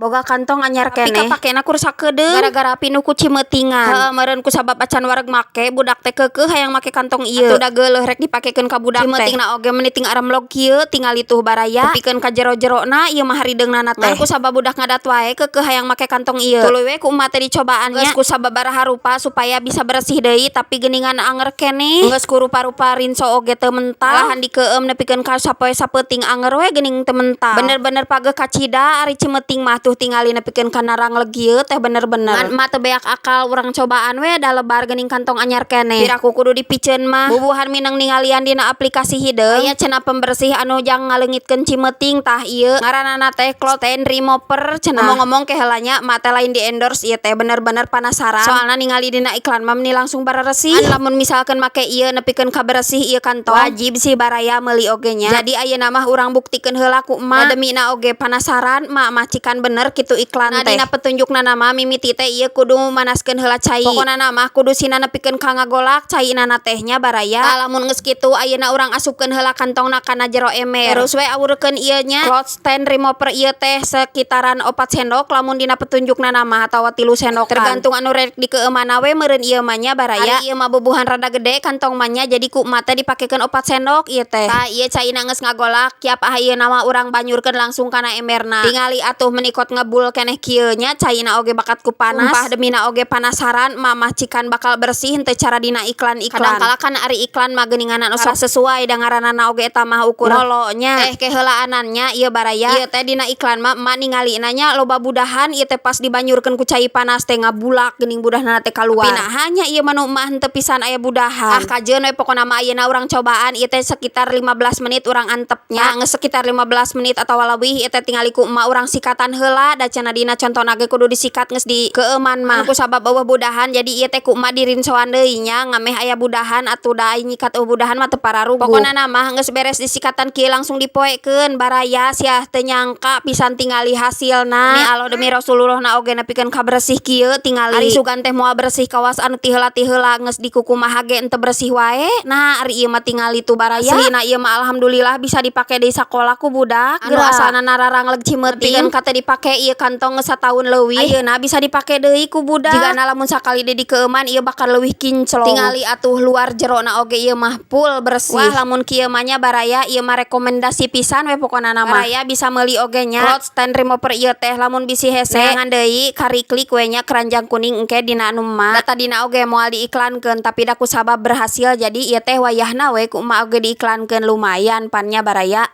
Boga kantong anyar Tapi keneh. Kapakena kur sakedeung gara-gara pinuh ku cimeutingan. Heuh, meureun ku sabab acan wareg make, budak teh keukeuh hayang make kantong ieu. Atuh da geuleuh rek dipakekeun ka budak teh. Cimeutingna oge meuni ting aremlog kieu, tingali tuh, baraya. Tepikeun ka jero-jerona ieu mah harideungnana teh. Ngan ku sabab budak ngadat wae keukeuh hayang make kantong ieu. Tuluy we ku emak teh dicobaan nya. Geus ku sababaraha rupa supaya bisa bersih deui, tapi geuningan anger keneh. Geus ku rupa-rupa rinso oge teu mental. Malahan dikeueum nepikeun ka sapoe sapeuting anger we geuning teu mental. Bener-bener pageuh kacida ari cimeuting mah, tuh tingali nepikeun ka narangleg ieu teh bener-bener. Ngan emak teu beak akal, urang cobaan we, da lebar geuning kantong anyar keneh. Piraku kudu dipiceun mah. Bubuhan mineng ningalian dina aplikasi hideung. Aya cenah pembersih anu jang ngaleungitkeun cimeuting, tah ieu ngaranana teh Cloth Stain Remover cenah. Ngomong-ngomong ke heula nya, emak teh lain di endorse ieu teh, bener-bener penasaran. Soalna ningali dina iklan mah meni langsung bareresih. Ngan lamun misalkeun make ieu nepikeun ka beresih ieu kantong, wajib sih baraya meuli oge nya. Jadi ayeuna mah urang buktikeun heula ku emak. Da demina oge penasaran emak mah, cikan bener kitu iklan Nah, teh. dina petunjukna mah mimiti teh ieu kudu manaskeun heula cai. Pokona mah kudu sina nepikeun ka ngagolak caina teh nya, baraya. Tah, lamun geus kitu ayeuna urang asupkeun heula kantongna kana jero ember. Terus we awurkeun ieu nya. Cloth Stain Remover ieu teh sekitaran 4 sendok lamun dina petunjukna mah atawa 3 sendok. Tergantung anu rek dikeueumana we meureun ieu mah nya, baraya. Ari ieu mah bubuhan rada gede kantong mah nya, jadi ku emak teh dipakekeun 4 sendok ieu teh. Tah, ieu caina geus ngagolak, kiap ayeuna mah urang banyurkeun langsung kana emberna. Tingali atuh meuni kot ngebul keneh kieu nya, caina oge bakat ku panas. Sumpah demina oge penasaran emak mah, cikan bakal bersih henteu cara dina iklan-iklan. Kadang kala kan ari iklan mah geuningan anu sesuai da ngaranana oge eta mah ukur ngolo nya. Eh, keheulaanana nya ieu, baraya. Ieu teh dina iklan mah emak ningali nanya loba budahan ieu teh, pas dibanyurkeun ku cai panas teh ngabulak geuning budahna teh kaluar. Tapi naha nya ieu mah nu emak henteu pisan aya budahan. Ah, kajeun we, pokona mah ayeuna urang cobaan ieu teh sekitar 15 menit urang antepnya. Nah, geus sekitar 15 menit atawa leuwih ieu teh tingali ku emak urang sikatan heula, da cenah dina contona ge kudu disikat geus dikeueuman mah. Ku sabab euweuh budahan, jadi ieu teh ku emak dirinsoan deui nya, ngameh aya budahan atuh, da ai nyikat euweuh budahan mah teu pararuguh. Pokona mah geus beres disikatan kieu langsung dipoekeun, baraya. Sia teu nyangka pisan tingali hasilna. Demi Allah, demi Rasulullah na oge nepikeun ka beresih kieu tingali. Ari sugan teh moal bersih kawas anu ti heula-ti heula geus dikukumaha ge henteu bersih wae. Nah, ari ieu mah tingali tuh, baraya. Aslina ieu mah alhamdulillah bisa dipake deui sakola ku budak. Anu asalna nararangleg cimeuting. Nepikeun ka teu dipake ieu kantong geus sataun leuwih. Ayeuna bisa dipake deui ku budak. Jigana lamun sakali deui dikeueuman ieu bakal leuwih kinclong. Tingali atuh luar jerona oge ieu mah full bersih. Wah, lamun kieu mah nya, baraya, ieu mah rekomendasi pisan we pokona mah. Baraya bisa meuli oge nya. Cloth Stain Remover ieu teh lamun bisi hese. Neangan deui kari klik we nya keranjang kuning engke dina anu emak. Da tadina oge moal diiklankeun, tapi da ku sabab berhasil jadi ieu teh wayahna we ku emak oge diiklankeun, lumayan pan nya, baraya.